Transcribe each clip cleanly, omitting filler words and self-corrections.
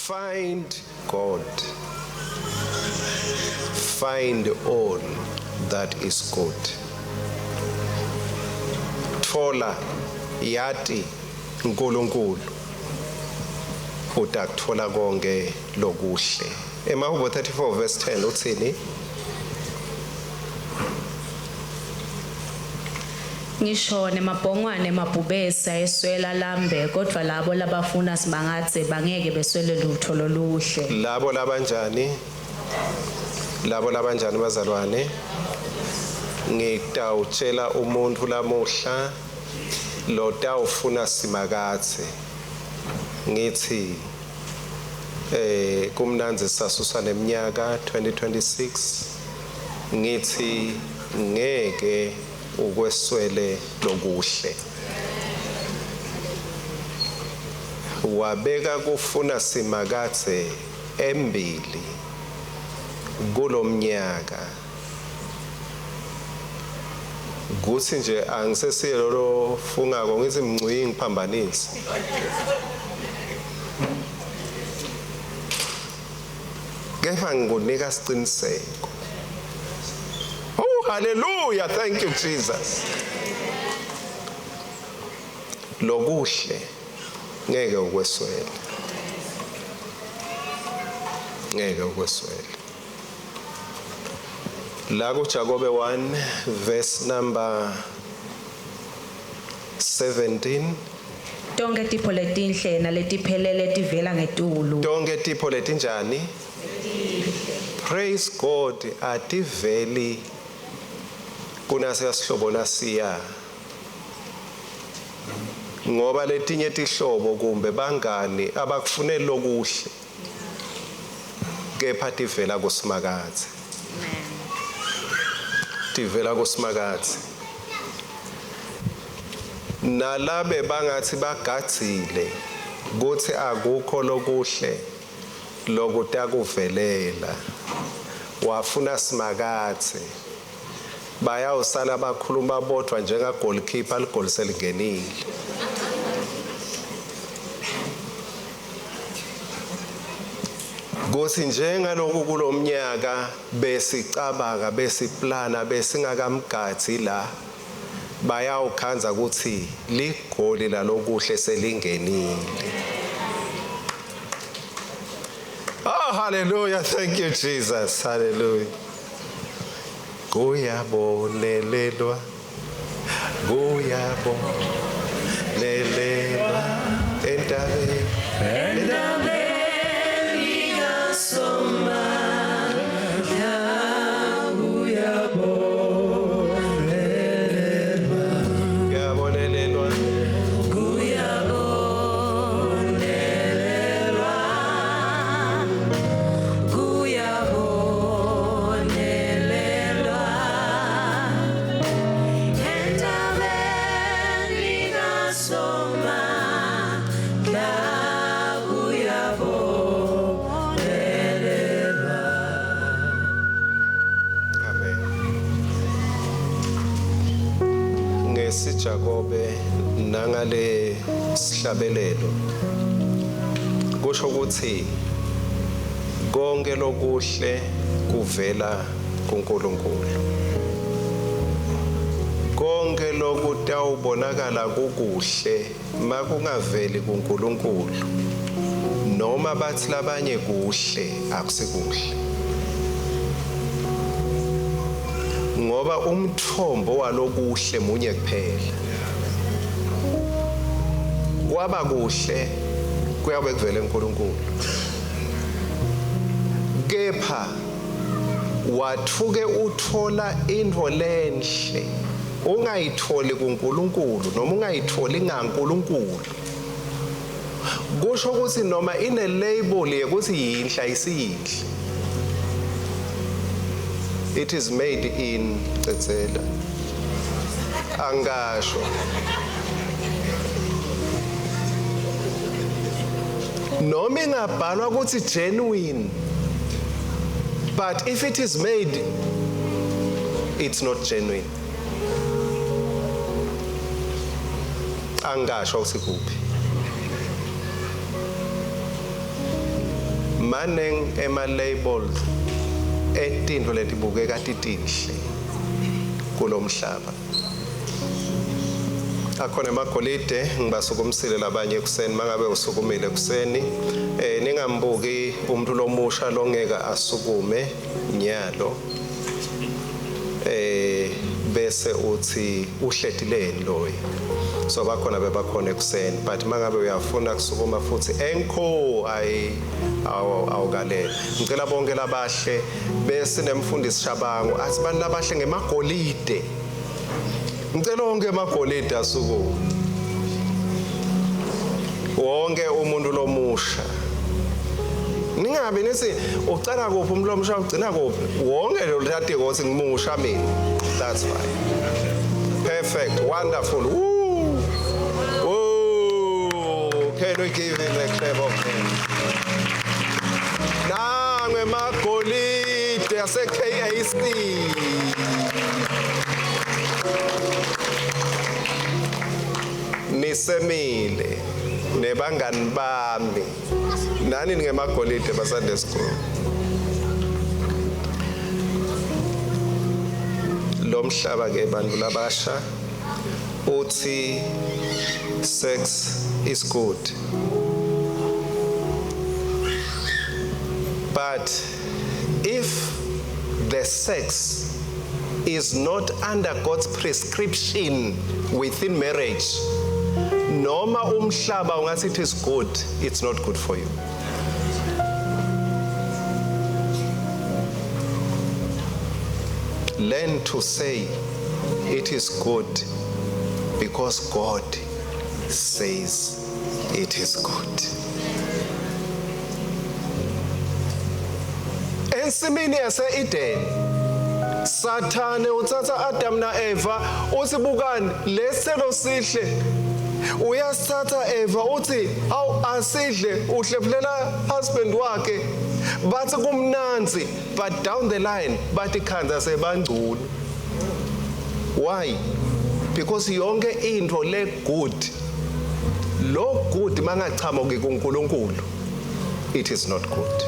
Find God. Find all that is good. Thola yati uNkulunkulu utakuthola konke lokuhle. Emahubo 34 verse 10 uthini? Ngisho nemabhongwane emabhubesi ayeswela lambe kodvwa labo labafuna Simakadze bangeke beswele lutho loluhle. Labo labanjani? Labo labanjani bazalwane? Ngitawutshela umuntu lamuhla lotawufuna Simakadze. Ngithi kumnandzi sasusa neminyaka 2026 ngithi ngeke ukweswele lokuhle. Wabeka kufuna Simakadze embili kulomnyaka. Kuthi nje angisesiye lolo fungako ngithi mncwi ngiphambanise. Kepha ngikunika siciniseko. Oh hallelujah, thank you Jesus. Lokuhle ngeke ukweswele. Ngeke ukweswele. La kuJakobe 1 verse number 17. Tonke tipho letinhle naletiphelele tivela ngetulu. Tonke tipho letinjani? Praise God, ativeli kunasiya sihlobo nasiya. Ngoba letinye tihlobo kumbe bangani abakufuneli lokuhle. Kepha tivela kuSimakadze. Amen. Tivela kuSimakadze. Nalabe bangathi bagadzile kuthi akukho lokuhle lokutakuvelela. Wafuna Simakadze. Bayawusala bakhuluma bodvwa njenga goalkeeper ligoli selingenile. Kuthi njengaloku kulomnyaka besicabanga besiplana besingakamgadzi la bayawukhandza ukuthi ligoli lalokuhle selingenile. Oh hallelujah, thank you Jesus. Hallelujah. Kuyabonelelwa, kuyabonelelwa entabeni. Entabeni kaSomandla kuyabonelelwa. Kuyabonelelwa. Kuyabonelelwa. Kuyabonelelwa. Entabeni kaSomandla kuyabonelelwa. Amen. NgesiJakobe nangale sihlabelelo kusho ukuthi konke lokuhle kuvela kuNkulunkulu. Konke lokutawubonakala kukuhle makungaveli kuNkulunkulu noma bathi labanye kuhle akusikuhle. Ngoba umthombo walokuhle munye kuphela. Kwaba kuhle kuyabe kuvele uNkulunkulu. Kepha wathuke uthola intfo lenhle ungayitholi kuNkulunkulu noma ungayitholi ngaNkulunkulu. Kusho ukuthi noma ine label yekuthi yinhle ayisiyinhle. It is made in Cedzela. Angasho. Noma ingabhalwa ukuthi genuine, but if it is made, it's not genuine. Angasho ukuthi kuphi. Maning ema labels etintfo letibukeka titinhle kulomhlaba. Akhona emagolide, ngibasukumisile labanye ekuseni. Mangabe usukumile ekuseni, ningambuki umuntu lomusha longeka asukume nyalo, bese uthi uhletileni loyo. So bakhona bebakhona ekuseni, but mangabe uyafuna kusukuma futhi enko ayi awukalele. Ngicela bonke labahle bese nemfundisi Shabangu athi bantu labahle ngemagolide. Ngicela wonke emagolide asukume. Wonke umuntu lomusha. Ningabe nithi ucala kuphi umuntu lomusha ugcina kuphi? Wonke lo latiko uthi ngimusha mina. That's fine. Perfect, wonderful. Woo! Woo! Can we give him a clap of hands? Nangwe emagolide ase KAC. Nisemile nebangani bami. Nani ningemagolide ba Sunday school. Lo mhlaba ke bantu labasha uthi sex is good. But if the sex is not under God's prescription within marriage, noma umhlaba ungathi it is good, it's not good for you. Learn to say it is good because God says it is good. Ensimini yase-Eden, Sathane uthatha Adam na Eva uthi bukani leselo sihle. Uyasithatha Eva uthi awu asidle, uhlephulela husband wakhe. Bathi kumnanzi, but down the line bathi khanza sebangcunu. Why? Because yonke into le good, lo good mangachamuki kuNkulunkulu, it is not good.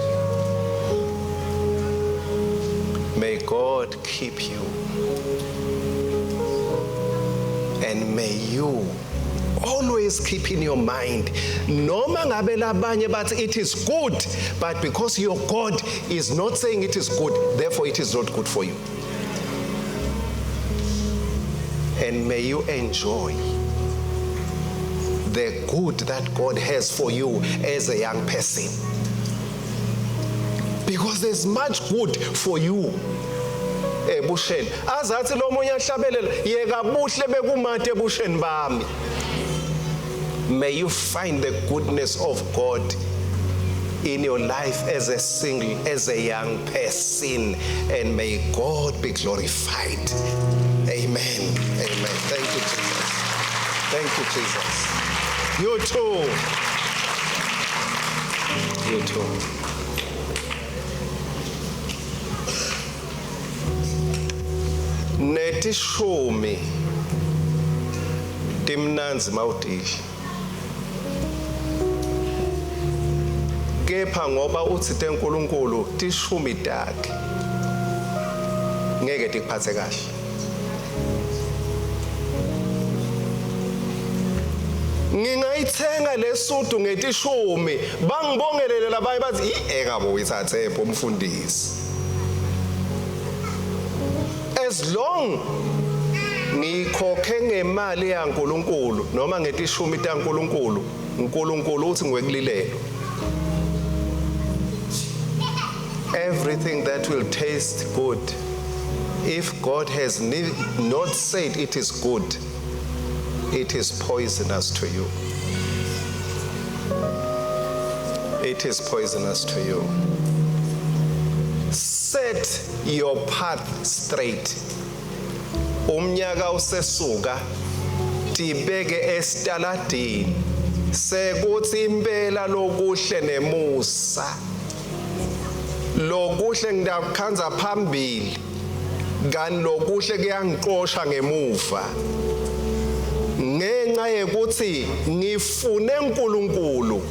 May God keep you, and may you always keep in your mind, noma ngabe labanye bathi it is good, but because your God is not saying it is good, therefore it is not good for you. And may you enjoy the good that God has for you as a young person, because there's much good for you ebusheni. Azathi lo munye ahlabelela yeka buhle bekumate ebusheni bami. May you find the goodness of God in your life as a single, as a young person, and may God be glorified. Amen. Amen. Thank you, Jesus. Thank you, Jesus. You too. You too. Netishumi timnandzi mawudidla, kepha ngoba uthi teNkulunkulu tishumi takhe ngeke tikuphathe kahle. Ngingayithenga lesudu ngetishumi bangibongelele labanye bathi iekabo uyithathe pho umfundisi. As long ngikhokhe ngemali yaNkulunkulu noma ngetishumi taNkulunkulu, uNkulunkulu uthi ngiwekulilelo. Everything that will taste good, if God has not said it is good, it is poisonous to you. It is poisonous to you. Set your path straight. Umnyaka usesuka, tibeke esitaladini sekuthi impela lokuhle nemusa lokuhle ngidakukhanza phambili, kanti lokuhle kuyangiqosha ngemuva, ngenxa yekuthi ngifune uNkulunkulu.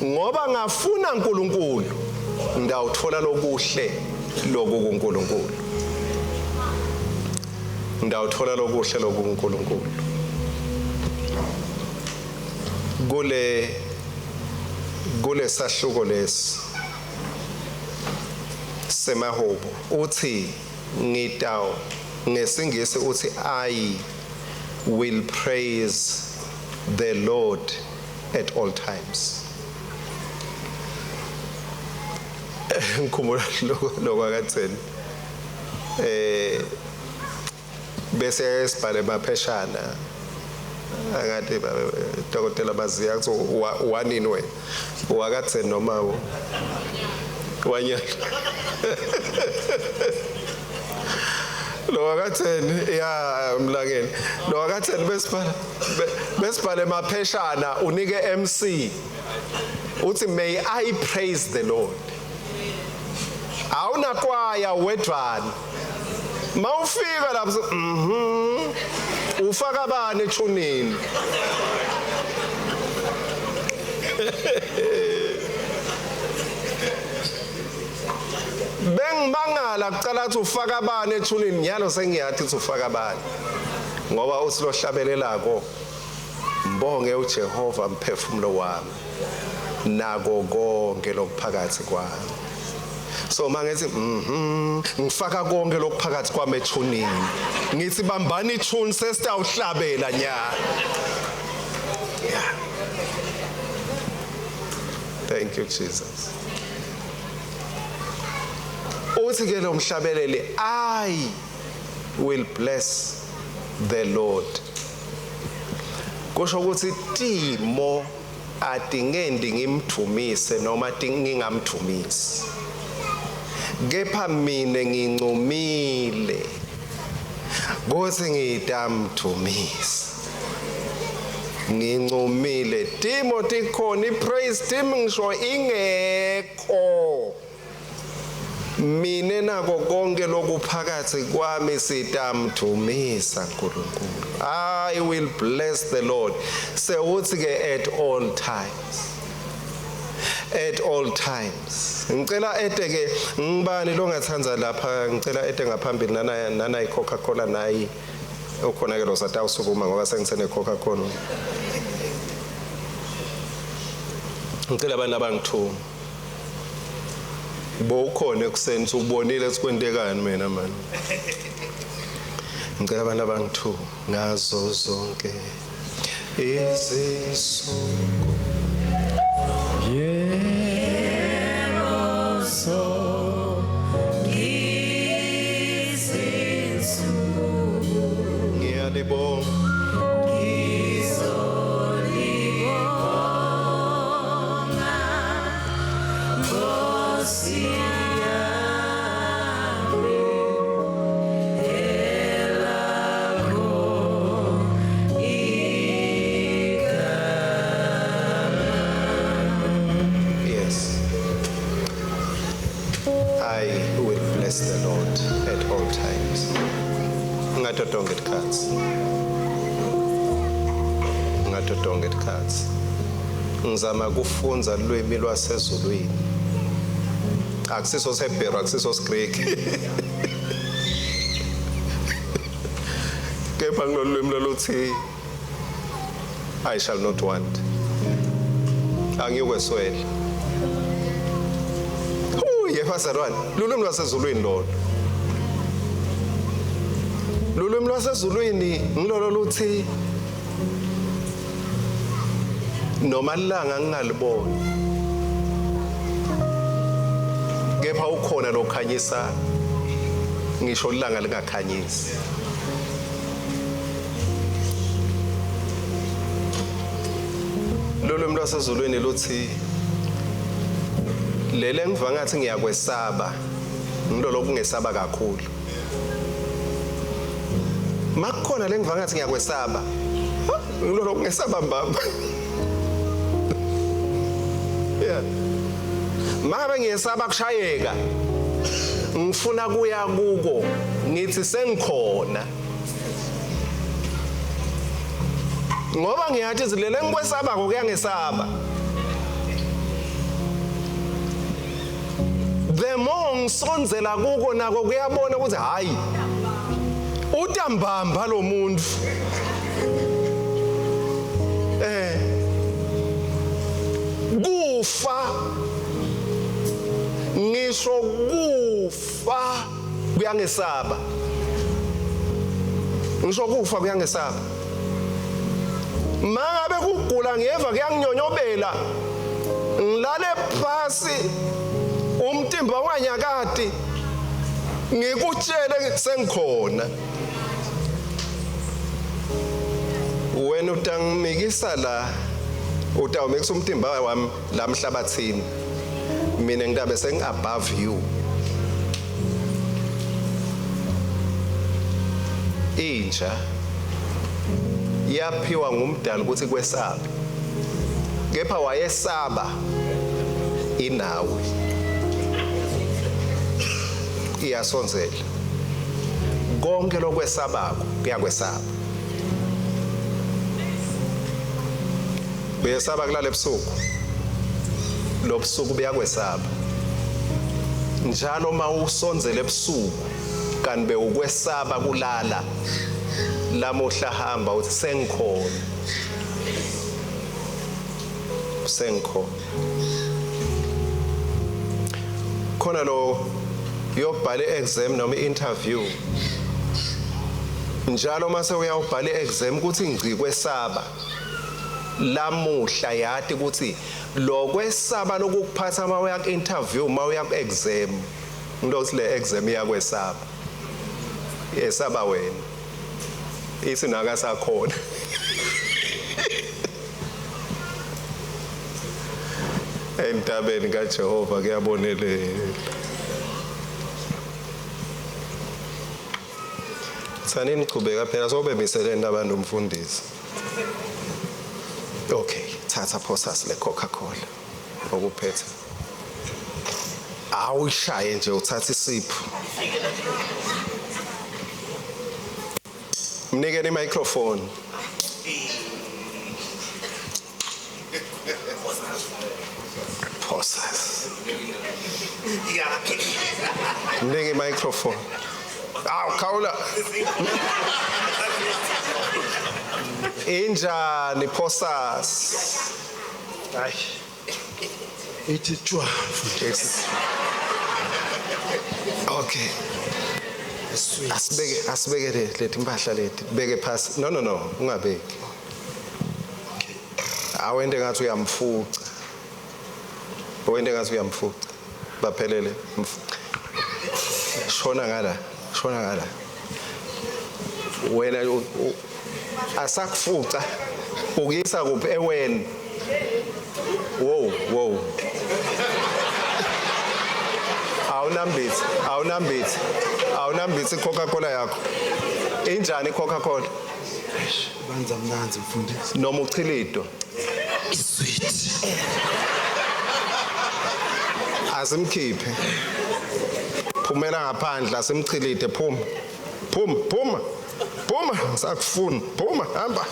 Ngoba ngafuna uNkulunkulu, ngidawuthola lokuhle loku kuNkulunkulu. Ngidawuthola lokuhle loku kuNkulunkulu. Kule kulesahluko lesi semahubo uthi ngitaw ngesingisi uthi I will praise the Lord at all times. Ngikhumbula lokho akatheni bese sibhale emapheshana angathi dokotela baziya kuthi wanini wena wakatheni noma wanyana lo wakatheni ya mlangeni lo wakatheni besibhala besibhale emapheshana unike MC uthi may I praise the Lord. Awunakwaya wedvana mawufika lapho ufaka bani ethunini. Bengimangala kucala ukuthi ufaka bani ethunini, nyalo sengiyathi ukuthi ufaka bani, ngoba uthi lohlabelelako mbonge uJehova mphefumulo wami nako konke lokuphakathi kwami. So mangithi ngifaka konke lokuphakathi kwami ethunini, ngithi bambani ithuni sesitawuhlabela nyalo. Yeah. Thank you Jesus. Uthi ke lo mhlabeleli, I will bless the Lord. Kusho ukuthi timo atingendi ngimthumise noma ngingamthumisi, kepha mina ngincumile kuthi ngitamthumisa. Ngincumile timo tikhona, ipraise team ngisho ingekho, mina nako konke lokuphakathi kwami sitamdumisa uNkulunkulu. I will bless the Lord. Sewuthi ke at all times, at all times. Ngicela ete ke ngibani lo ngathanza lapha, ngicela ete ngaphambili nana nana iCoca-Cola nayi ukhona ke lo satawusukuma ngoba sengithene Coca-Cola. Ngicela abantu abangithuma bowukhona ekuseni ubonile sikwentekani mina mani. Ngicela abantu abangithu ngazo zonke izinsuku. Yebo zonke izinsuku ngiyalibonga ngizolibonga Nkosi yami elakho igama. Yes, I will bless the Lord at all times. Ngato tonke tikhatsi, ngato tonke tikhatsi. Ngizama kufundza lwimi lwasezulwini, akusiso seHebheru, akusiso siGreek, kepha ngilolu lwimi loluthi I shall not want, angiyukweswela. Uye bazalwane, lulwimi lwasezulwini lolo, lulwimi lwasezulwini ngilolo luthi noma ilanga ngingaliboni, kepha ukhona lokhanyisa ngisho ilanga lingakhanyisi. Lolwimi lwasezulwini luthi lele ngiva ngathi ngiyakwesaba, ngilolo kungesaba kakhulu. Makukhona le ngiva ngathi ngiyakwesaba, ngilolo kungesaba mbamba. Yeah, mangabe ngiyesaba kushayeka, ngifuna kuya kuko ngithi sengikhona, ngoba ngiyathi zilele ngikwesabako kuyangesaba. The more ngisondzela kuko nako kuyabona ukuthi hayi utambamba lo muntu. Eh kufa ngisho kufa kuyangesaba. Ngisho kufa kuyangesaba. Mangabe kugula ngiyeva kuyanginyonyobela. Ngilale phasi umtimba wanyakati ngikutshele sengikhona. Wena utangimikisa la utawumikisa umtimba wami la mhlabathini. Mina ngitabe sengi above you. Inja yaphiwa ngumdali ukuthi kwesabe. Kepha wayesaba inawe. Iyasonzela. Konke lokwesabako kuyakwesaba. Uyesaba kulala ebusuku. Lobusuku buyakwesaba. Njalo uma usonzela ebusuku kanti bewukwesaba kulala lamuhla hamba uthi sengikhona. Sengikhona. Khona lo yobhala i-exam noma i-interview. Njalo mase uyawubhala i-exam kuthi ngci kwesaba. Lamuhla yati ukuthi lokwesaba lokukuphatha uma uya ku-interview uma uya ku-exam ngilokuthi le exam iyakwesaba. Yesaba wena. Ithi nakasakhona. Entabeni kaJehova kuyabonelela. Thanini chubeka phela sobe miseleni abantu umfundisi. Okay, thatha phosas le Coca-Cola. Okuphethe. Awuyishaye nje uthatha isipho. Mnikeni i-microphone. Phosas. Mnike i-microphone. Awu khawula. Injani phosas? Hayi. Ithi tshwa mfundisi. Okay. Asibeke asibeke leti impahla leti beke phasi. No no no, ungabeki. Awente ngathi uyamfuca. Wente ngathi uyamfuca. Baphelele. Shona ngala, shona ngala. Wena asakufuca ukuyisa kuphi eweni? Wow, wow. Awunambithi, awunambithi. Awunambithi iCoca-Cola yakho. Injani iCoca-Cola? Banza mnanzi mfundisi. Noma uchilidwa. Sweet. Asimkhiphe. Phumela ngaphandle asimchilide phuma. Phuma, phuma. Phuma, sakufuna. Phuma, hamba.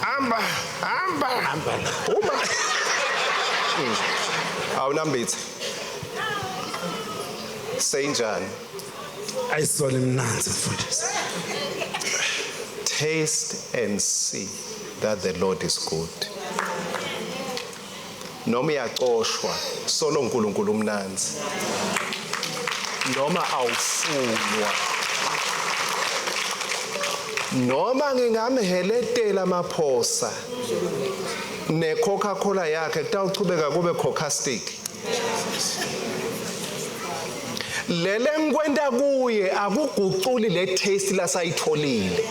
Hamba, hamba. Hamba. Phuma. Awunambithi. Seyinjani? Ayisole mnanzi mfundisi. Taste and see that the Lord is good. Noma uyacoshwa solo uNkulunkulu umnanzi. Noma awufunwa. Noma ngingamheletela amaphosa ne Coca-Cola yakhe kutawuchubeka kube Coca-Stick. Lele ngikwenta kuye akuguculi le taste lasayitholile.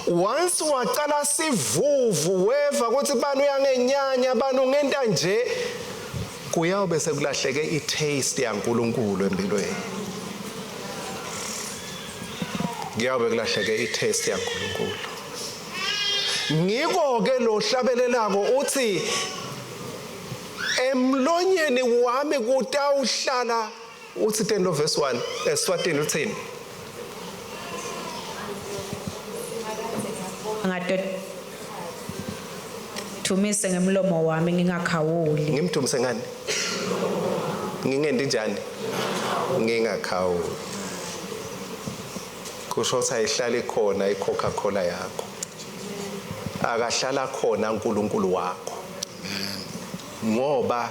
Once waqala sivuvu weva ukuthi bani uyangenyanya bani ungenta nje kuyawube sekulahleke i-taste yaNkulunkulu empilweni. Kuyawube kulahleke i-taste yaNkulunkulu. Ngiko ke lo hlabelelako uthi emlonyeni wami kutawuhlala uthi 10 lo verse 1 eSwatini uthini? Ngato Ngikudumise ngemlomo wami ngingakhawuli. Ngimdumise ngani? Ngingendi njani? Ngingakhawuli. Kusho ukuthi ayihlali khona iCoca-Cola yakho. Akahlala khona uNkulunkulu wakho. Ngoba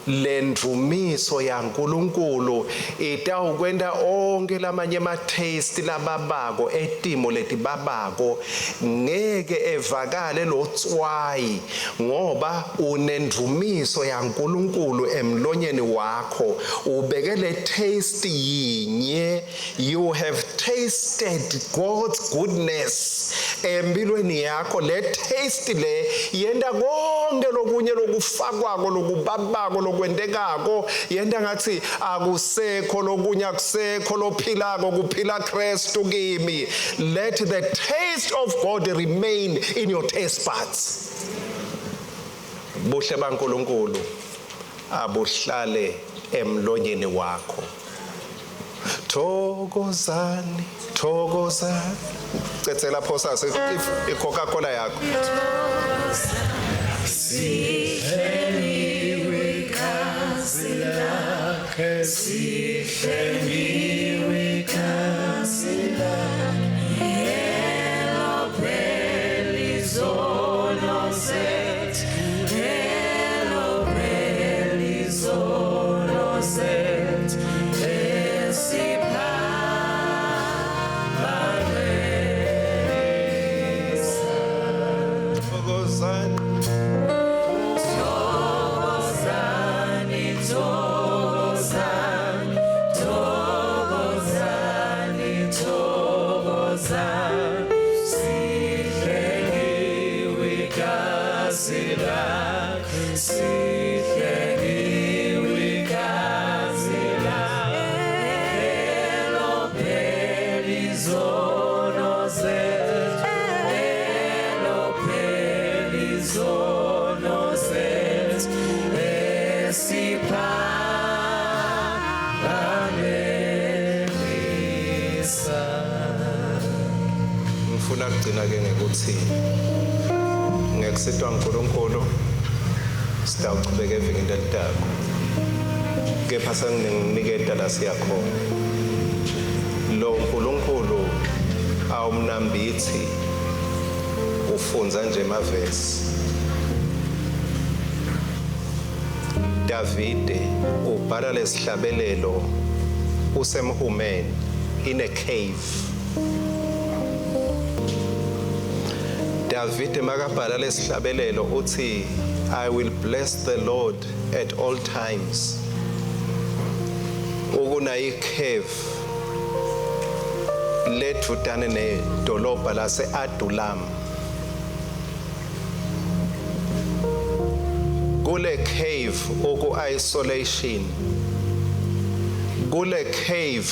lendvumiso yaNkulunkulu itawukwenta onke lamanye ema-taste lababako etimo letibabako ngeke evakale lotswayi ngoba unendvumiso yaNkulunkulu emlonyeni wakho ubeke le taste yinye. You have tasted God's goodness empilweni yakho. Le taste le yenta konke lokunye lokufakwako, lokubabako, lokwentekako, yenta ngathi akusekho lokunye, akusekho lophilako, kuphila Kristu kimi. Let the taste of God remain in your taste buds. Buhle baNkulunkulu abuhlale emlonyeni wakho. Thokozani, thokozani. Cedzela phosa iCoca-Cola yakho. Sihlengiwe igazi lakhe, sihlengiwe igazi lakhe, elophela izono zethu, elophela izono zethu, esiphambanweni. Thokozani. Thokozani, thokozani, thokozani, thokozani, sihlengiwe igazi lakhe, sihlengiwe igazi lakhe, elophela izono zethu, elophela izono zethu, esiphambanweni. Ngifuna kugcina ke ngekuthi ngekusitwa uNkulunkulu sitawuchubeka evikini lelitako, kepha senginiketa la siyakhona. Lo uNkulunkulu awumnambithi, ufundza nje emavesi. Davide ubhala lesihlabelelo usemhumeni, in a cave. David makabhala lesihlabelelo uthi, "I will bless the Lord at all times." Ukuna cave ledvutane nedolobha lase Adulam. Kule cave oku isolation, kule cave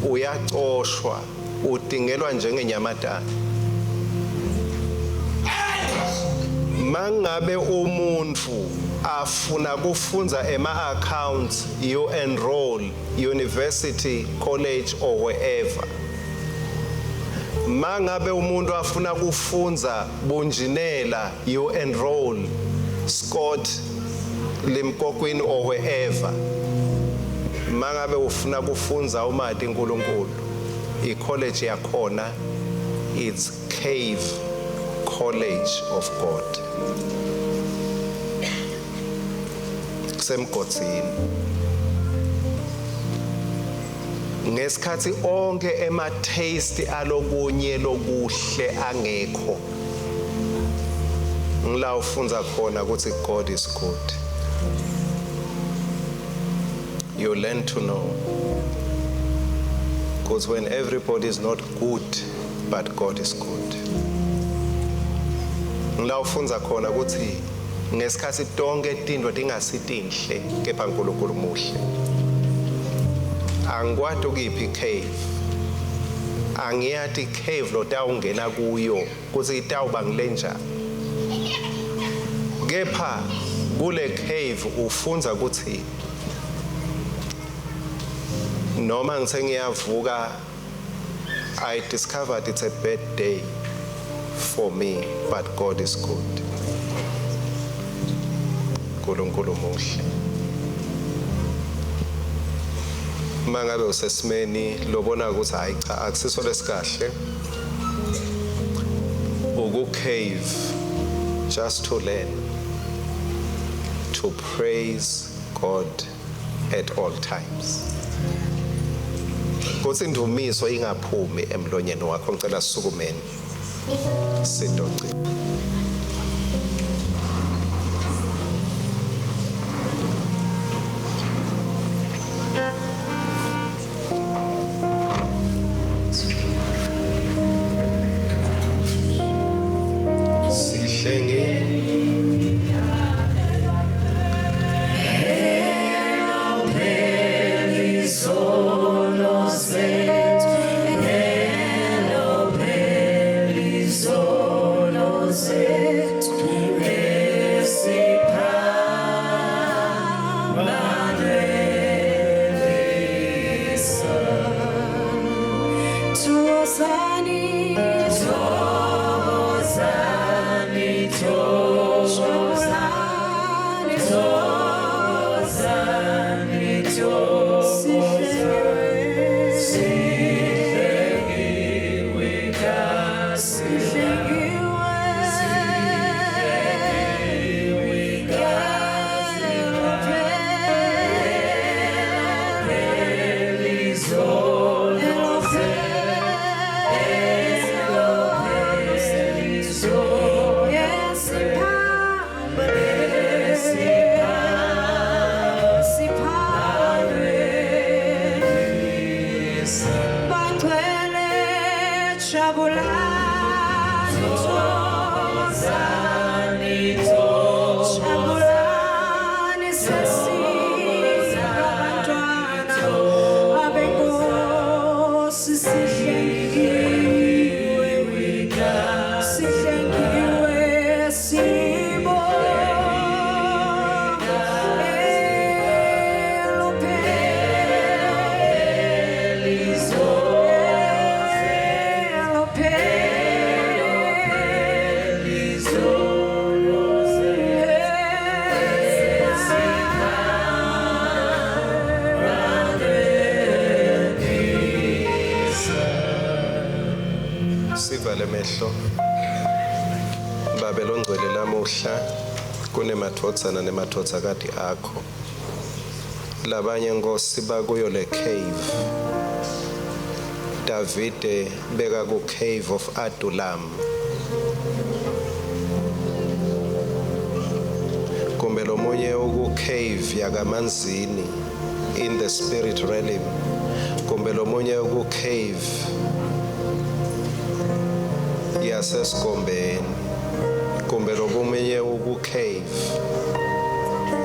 uyacoshwa, udingelwa njengenyamatane. Mangabe umuntu afuna kufunza ema accounts, you enroll university, college or wherever. Mangabe umuntu afuna kufunza bunjinela, you enroll Scott, Limkokwini or wherever. Mangabe ufuna kufunza umati uNkulunkulu, icollege yakhona, it's Cave College of God, kusemgodzini. Ngesikhathi onke ema taste alokunye lokuhle angekho, ngila ufunza khona ukuthi God is good. You learn to know, because when everybody is not good but God is good. Ngila ufunza khona ukuthi ngesikhathi tonke tintfo tingasitinhle, kepha uNkulunkulu muhle. Angikwati ukiphi cave, angiyati cave lotawungena kuyo kuthi itawuba ngilenjani, kepha kule cave ufunza ukuthi noma ngithe ngiyavuka, I discovered it's a bad day for me, but God is good. uNkulunkulu muhle. Mangabe usesimeni lobona ukuthi hayi cha, akusiso lesikahle uku cave, just to learn to praise God at all times, kuthi indumiso ingaphumi emlonyeni wakho. Ngicela sisukumeni sidocile. Sihlenge. Thokozani, thokozani, thokozani, thokozani, sihlengiwe, sihlengiwe, Jabulani, thokozani, jabulani, sesingabantwana abenkosi, sihlengiwe, sihlengiwe, Sivale emehlo. Babe longcwele, lamuhla kunemadvodzana nemadvodzakati akho. Labanye, Nkosi, bakuyo le cave. Davide beka ku cave of Adullam, kumbe lomunye uku cave yakamanzini in the spirit realm, kumbe lomunye uku cave yasesigombeni, kumbe lomunye uku cave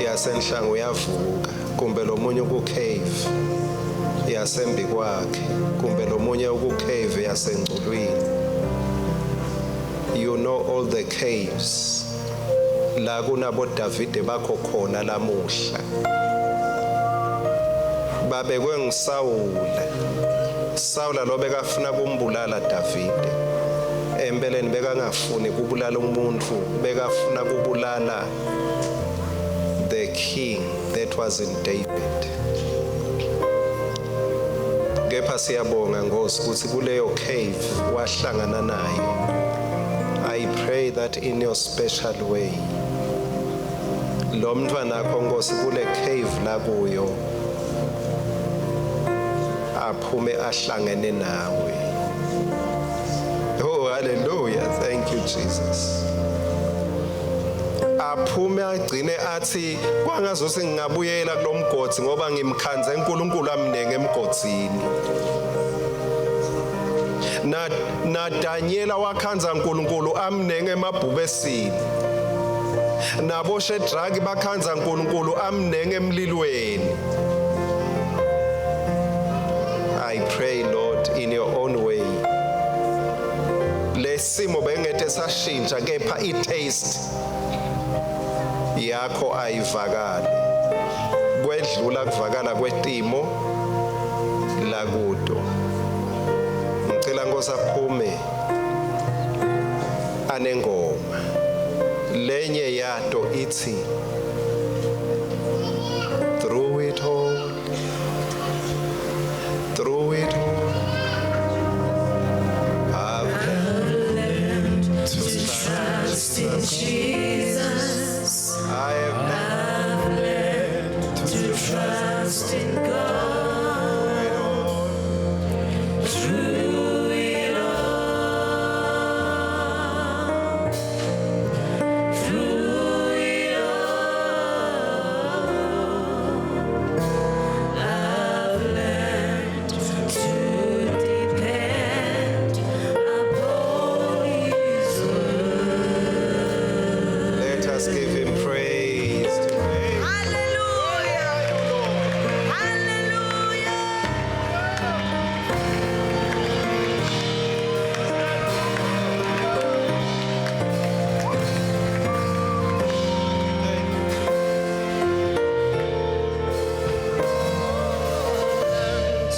yasenhlango uyavuka, kumbe lomunye uku cave yasembi kwakhe, kumbe lomunye uku cave yasengculwini. You know all the caves la kunabo Davide bakho khona lamuhla, babekwe nguSawula. Sawula lo bekafuna kumbulala Davide. Empeleni bekangafuni kubulala umuntu, bekafuna kubulala the king that was in David. Kepha siyabonga, Nkosi, ukuthi kuleyo cave wahlangana naye. I pray that in your special way lo mntwana akho, Nkosi, kule cave la kuyo aphume ahlangene nawe. Oh, hallelujah, thank you, Jesus. Aphume agcine athi kwangazothi ngingabuyela kulomgodi ngoba ngimkhanze uNkulunkulu amnenge emgodzini. Na Daniela wakhanza uNkulunkulu amnenge emabhubesini, nabo Shedraki bakhanza uNkulunkulu amnenge emlilweni. I pray, Lord, in your own way, lesimo bengete sashintsha, kepha i-taste yakho ayivakali kwedlula kuvakala kwetimo lakudo. Ngicela, Nkosi, aphume anengoma lenye yato ithi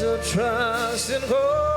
To trust in God.